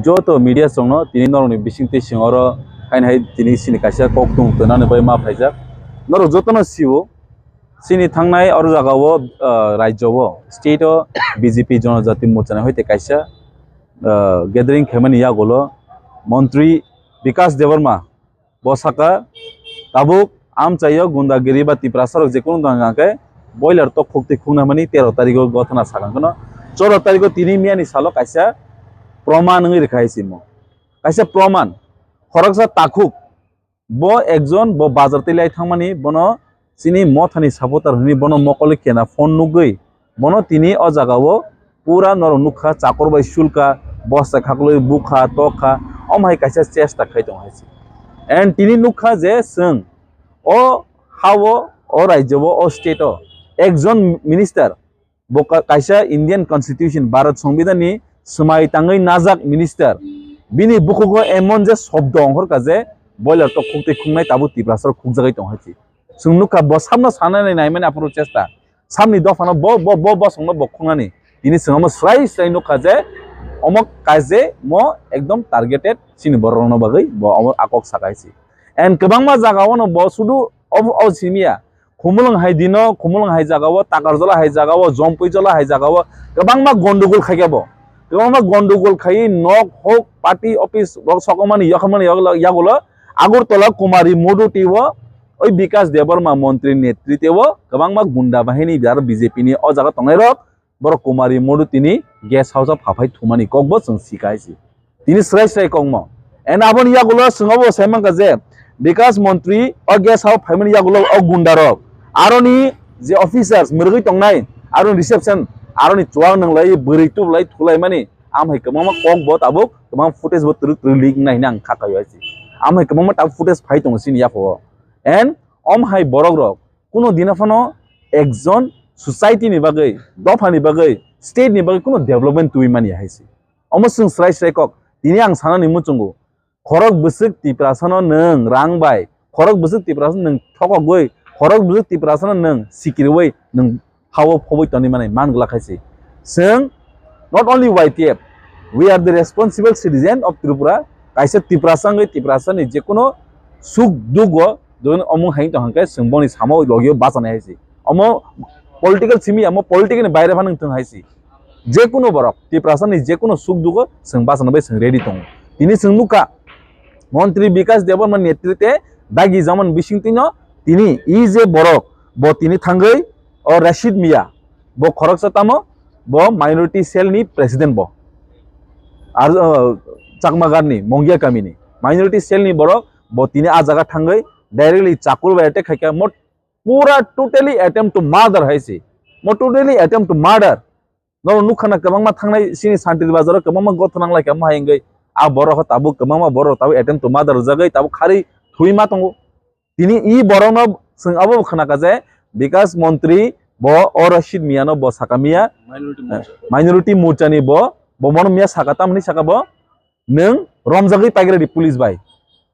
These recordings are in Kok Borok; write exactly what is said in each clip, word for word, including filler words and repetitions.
Joto media songno tini norokni bisingtwi sing oro haino hai tini sini kaisa kok tung twnani bai ma phaijak. Norok jotono sio, sini thangnai oro jagao, ah, rajyo o, state o B J P Jonojati Morcha ni hoite kaisa, ah, gathering khaimani yagulo montri Bikas Debbarma bo saka, tabuk amchaio gundagiri ba Tiprasa rok jekono tong hwnkhe boiler tok khuk twi khukna mani tero tarigo gothana sakang kheno, choro tarigo tini miyani salo kaisa proman wngwi rwkha hai simo. Kaisa proman, khoroksa takhuk, bo ekjon bo bazar twi lai thangmani, bono chini mothani supporter hwnwi bono mokol kena phone nugwi, bono tini o jagao pura norok nukha, chakor bai sulka, bosta khaklwi bukha, tokha, omo hai kaisa chesta khai tongo hai se. And tini nukha je chwng o ha-o, o rajyo-o, o state-o ekjon minister, bo ka-, kaisa Indian Constitution, Bharat Songbidan ni swmai tangwi najak minister, bini bukhugo emon je shobdo ongkhorkha je boiler tok khuk twi khuknai tabuk Tiprasa rok khukjagwi tong hai se. Chwng nukha bo samno sanani naimani aphuru chesta. Samni dophano bo, bo, bo bosongno bo khungnani. Tini chwng omo srai srai nukha je omo kaje mo ekdom targeted chini borokno bagwi bo omo akok saka hai se. And kwbangma jagao no bo sudu o, o simiya. Khumulwng hai dino, Khumulwng hai jagao, Takarjola hai jagao, Jompuijola hai jagao kwbangma gondogol khaikha bo. Kwbangma gondogol khaiwi nok hok, party office rok sokomani, yokhormani yagulo Agartala Kumari Moduti o, oi Bikas Debbarma montri netritwe o kwbangma gunda bahini aro B J P ni o jaga tongnai rok, borok Kumari Moduti ni guest house o phaphai thumani kokbo chwng sika hai se. Tini srai srai kokmo. And aboni yagulo chwng obo sai mankha je Bikas montri o guest house phaimani yagulo o gunda rok, aroni je officers mwrwgwi tongnai, aroni reception, aroni chuwak nwnglai, bwrwi tublai, thulaimani, Am hai kwbangma kok bo tabuk, kwbangma footage bo twrwk twrwk leak wngnai hwnwi ang kha kaio hai se. Am hai kwbangma tabuk footage phai tongo chini yaphao. And om hai borok rok kuno dina phano ekjon society ni bagwi, dopha ni bagwi, state ni bagwi kuno development twi manya hai se. Omo chwng srai srai kok. Tini ang sanani muchungo. Khorok bwswk Tiprasano nwng rang bai, khorok bwswk Tiprasano nwng thokogwi, khorok bwswk Tiprasano nwng sikiriwi nwng hao phobwi tongwi manai man glak hai se. Chwng not only Y T F, we are the responsible citizen of Tripura. Kaisa Tiprasa wngwi Tiprasani jekono suk dugo join omung hai tong hwnkhe chwng boni samo logio bachanai hai se. Omo political simi, omo political ni baire phano wng thung hai se. Jekuno borok, Tiprasani jekuno suk dugo chwng bachana bai chwng ready tongo. Tini chwng nukha, Montri Bikas Debbarma netrite dagi jamani bisingtwino tini e je borok, bo tini thangwi o Rashid Mia, bo khoroksa tamo, bo minority cell ni president bo. Ar, uh, Chakmagarni, Mongia kamini minority cell ni borok, bo tini a jaga thangwi directly chakur bai attack khaikha, mo pura totally attempt to murder hai se. Mo totally attempt to murder. Norok nukha na kwbangma thangnai sini Santir Bazar o kwbangma gothana wnglaikha, omo hai wngwi a borok o tabuk kwbangma borok tabuk attempt to murder rwjagwi tabuk kharwi thwi ma tongo. Tini e borokno chwng abo khna kha je Bikas Montri bo o Rashid Mia no bo saka Mia, minority Morcha ni bo, bo mono Mia saka tamni saka bo. Nwng romjagwi paigra di police bai.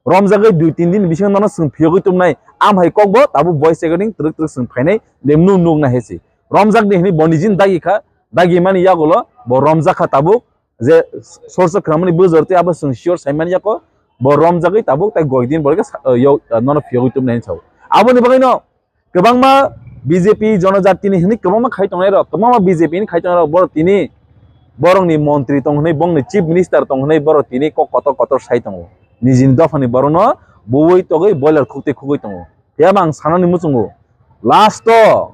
Romjagwi dui tin din bisingo nono chwng phiyogwi tubunai. Am hai kokbo tabuk voice recording twrwk twrwk chwng phainai, de nuk nuk nai hai se. Romjak di hwnwi bo nijini dagi kha, dagi mani yagulo bo romjak kha tabuk, je source o khwnamani bujor tei abo chwng sure sai mani yako, bo romjagwi tabuk tei goi din borok khe sa-, yo, nono phiyogwi tubunai hinwi sao. Aboni bagwino Kwbangma B J P jonojatini hwnwi kwbangma khai tongnai rok, kwbangma B J P ni khai tongnai rok, borok tini borokni montri tong hwnwi, bongni chief minister tong hwnwi, borok tini kok kotor kotor sai tongo. Nijini dophani borokno buwi togwi boiler khukti khugwi tongo. Phiya ang sanani muchungo, last o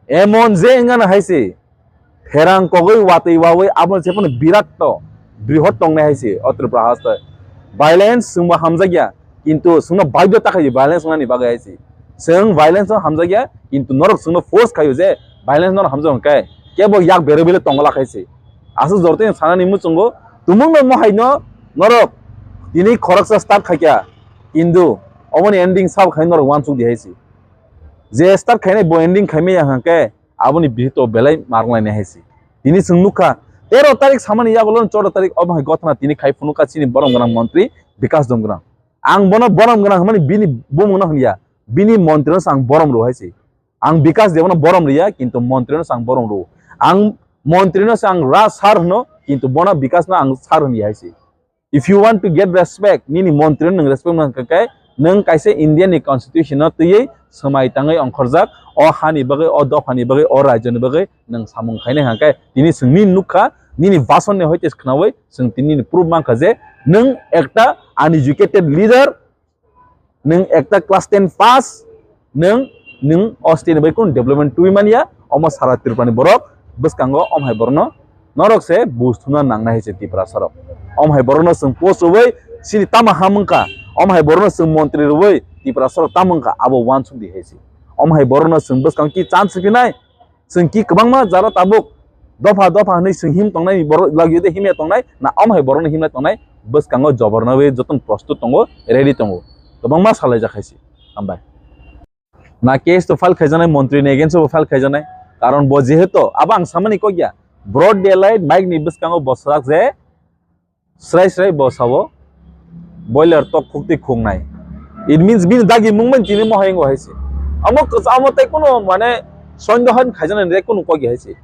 emon je wngano hai se, pherang kogwi watwi wawi abo jephano birat to Brihot tongnai hai se o Tripura haste. Violence chwngbo hamjakya, kintu chwngno baidhyo ta khaio violence wngnani bagwi hai se. Chwng violence no hamjakya, kintu norok chwngno force khaio je violence norok hamjak hwnkhe kebo yak berwi bele tongla khai se. Aswk jortoi sanani muchungo tumungno mohai no norok tini khoroksa start khaikha, kintu oboni ending sabo khai norok uansuk di hai se. Je start khainai bo ending khaimaya hwnkhe aboni bihito belai marwng lainai hai se. Tini chwng nukha tero tarik samani yagulo chordo tarik obo hai gothana tini khai phunukha chini borom gwnang montri Bikas Dom gwnang. Ang bono borom gwnang hwnmani bini bumungno hwnya, bini montrino se ang borom rw hai se. Ang Bikas Debano borom riya, kintu montrino se ang borom rw. Ang montrino se ang ra sir hwno, kintu bono Bikasno ang sir hwnya hai se. If you want to get respect, nini montri nwng respect nang khe, nwng kaisa India ni constitution no twiwi swmai tangwi ongkhorjak, o hani bagwi, o dophani bagwi, o rajyoni bagwi nwng samung khainai hwnkhe, tini chwng nini nukha, nini bhasan ni hoite khnawi chwng tini nini proof mankha je nwng ekta uneducated leader, nwng ekta class ten pass, nwng, nwng o state ni bai kunu development twi manya, omo sara Tripura ni borok bwskango om hai borokno norok se buj thumna nangnai hai se Tiprasa rok. Om hai borokno chwng post rwui chini tama ha mungkha, om hai borokno chwng montri rwui Tiprasa rok tamo wngkha abo uansuk di hai se. Om hai borokno chwng bwskang ki chance rwinai, chwng ki kwbangma jara tabuk dopha dopha hwnwi chwng him tongnai, borok lagio de himya tongnai, na om hai borokno himna tongnai, bwskango joborno wi jotono prostut tongo, ready tongo, kwbangma salaijak hai se. Hambai. Na case to file khaijaknai, montri ni against o file khaijaknai, karon bo jehetu abo ang samani kok ya, broad daylight mic ni bwskango bo swrak je srai srai bo sao, boiler tok khukti khuknai. It means bini dagi mung bai tini mohai wngo hai se. Amo kwchamo tei kunu mane sondohan khaijaknai tei kunu kok ya hai se.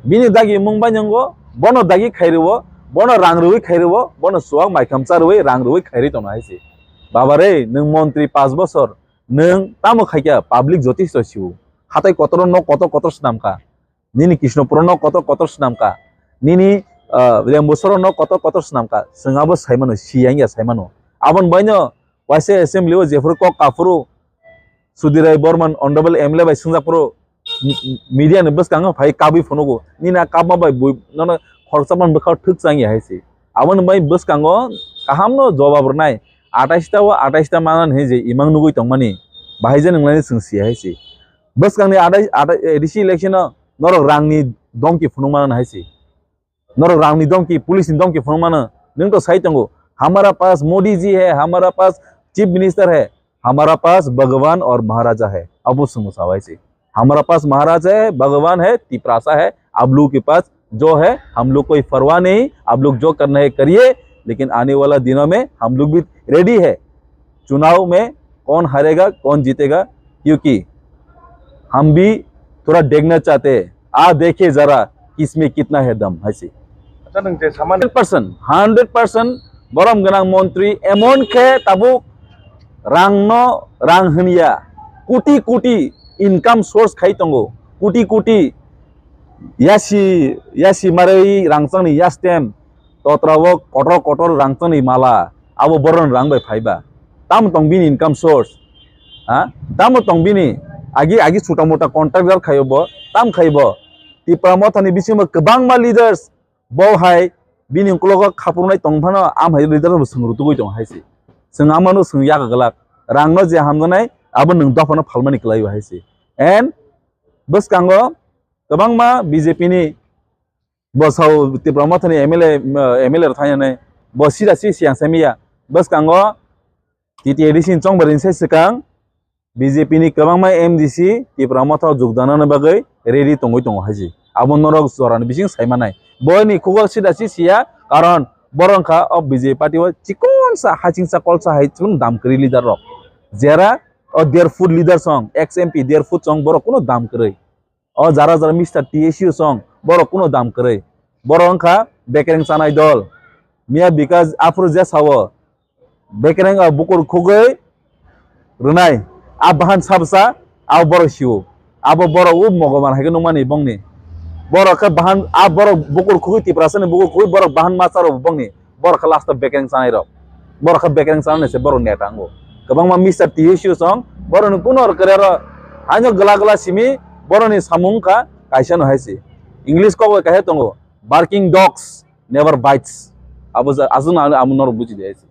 Bini dagi mung bai wngo, bono dagi khai rwo, bono rang rwui khai rwo, bono chuwak maikam cha rwui rang rwui khai rwi tongna hai se. Baba re, nwng montri panch bochor, nwng tamo khai kha public jotisto sio. Hatai kotor nok kotor kotor swnam kha. Nini Krishnapur no kotor kotor swnam kha. Nini, ah, Rembusoro no kotor kotor swnam kha. Chwng abo sai mano, siyang ya sai mano. Aboni bai no waisa assembly o jephuru kok kaphuru Sudhir Rai Borman honorable M L A bai swngjak phuru mi-, mi-, media ni bwskango phai kabui phunugo. Nini a kabma bai bui nono khoroksa man bwkhao thwk chang ya hai se. Aboni bai bwskango kaham no jobab rwnai. Atais ta o atais ta manan hinwi je imang nugui tongmani. Bahai je nwnglai chwng siya hai se. Bwskangni adai, adai, A D C election o norok rangni domki phunuk mano hai se. Norok rangni domki, police ni domki phunuk mano. Nwng to sai tongo, "Hamara paas Modi ji hai, hamara paas Chief Minister hai, hamara paas Bhagwan aur Maharaja hai." Abo swngmo sa hai se. "Hamara paas Maharaja hai, Bhagwan hai, Tiprasa hai, aap log ke paas jo hai, hum log koi parwah nahi, aap log jo karna hai kariye, lekin aane wala dinon mein hum log bhi ready hai." चुनाव में कौन हारेगा, कौन जीतेगा, क्योंकि हम भी थोड़ा देखना चाहते हैं, आ देखिए जरा किसमें कितना है दम, hai se. Acha, nwng je samani hundred percent, hundred percent borom gwnang montri emon khe tabuk rangno, rang hwnya, koti koti income source khai tongo, koti koti yasi, yasi marwi rangchakni yastem totra o kotor kotor rangchakni mala, abo borokni rang bai phaiba. Tamo tong bini income source? Ha? Tamo tong bini? Agi, agi chuta muta contractor khaio bo, tam khai bo. Tipra Mothani bisingo kwbangma leaders bo hai bini uklogo khapurunai tong phano, am hai leader bo swng rutugui tong hai se. Swng amano swng yak glak. Rangno je hamjaknai, abo nwng dophano phalmani kwlaio hai se. And bwskango kwbangma B J P ni bo sao Tipra Mothani M L A, M L A rok thangya nai, bo sida si siyang sai miya. Bwskango T T A D C ni chongbar ni sai swkang B J P ni kwbangma M D C Tipra Motha o jogdan rwna bagwi ready tongwi tongo hai se. Abo norok jora ni bising sai manai. Bo ni khugo sida si siya, karon borok wngkha o B J P party o chikon sa haching sa kol sa hai chikon dam kwrwi leader rok. Jera o der foot leader song, ex M P der foot song borok kuno dam kwrwi. O jara jara Mister T S U song, borok kuno dam kwrwi. Borok wngkha bekereng chanai dol. Miya Bikas aphuru je sao, bekereng o bukur khugwi rwnai. A bahan sabsa, a borok sio. Abo borok o mogoman hai khe nukmani bongni. Borok khe bahan, a borok bukur khugwi Tiprasani bukur khugwi borok bahan masa rok bongni. Borok khe last o bekereng chanai rok. Borok khe bekereng chanai se borok neta wngo. Kwbangma Mister T S U song, borok ni kuno rwkre ro, haino gla gla simi, borok ni samung kha kaisa no hai se. English kok bai kaisa tongo, "Barking dogs never bites." Abo ja-, aswk no amo norok buji di hai se.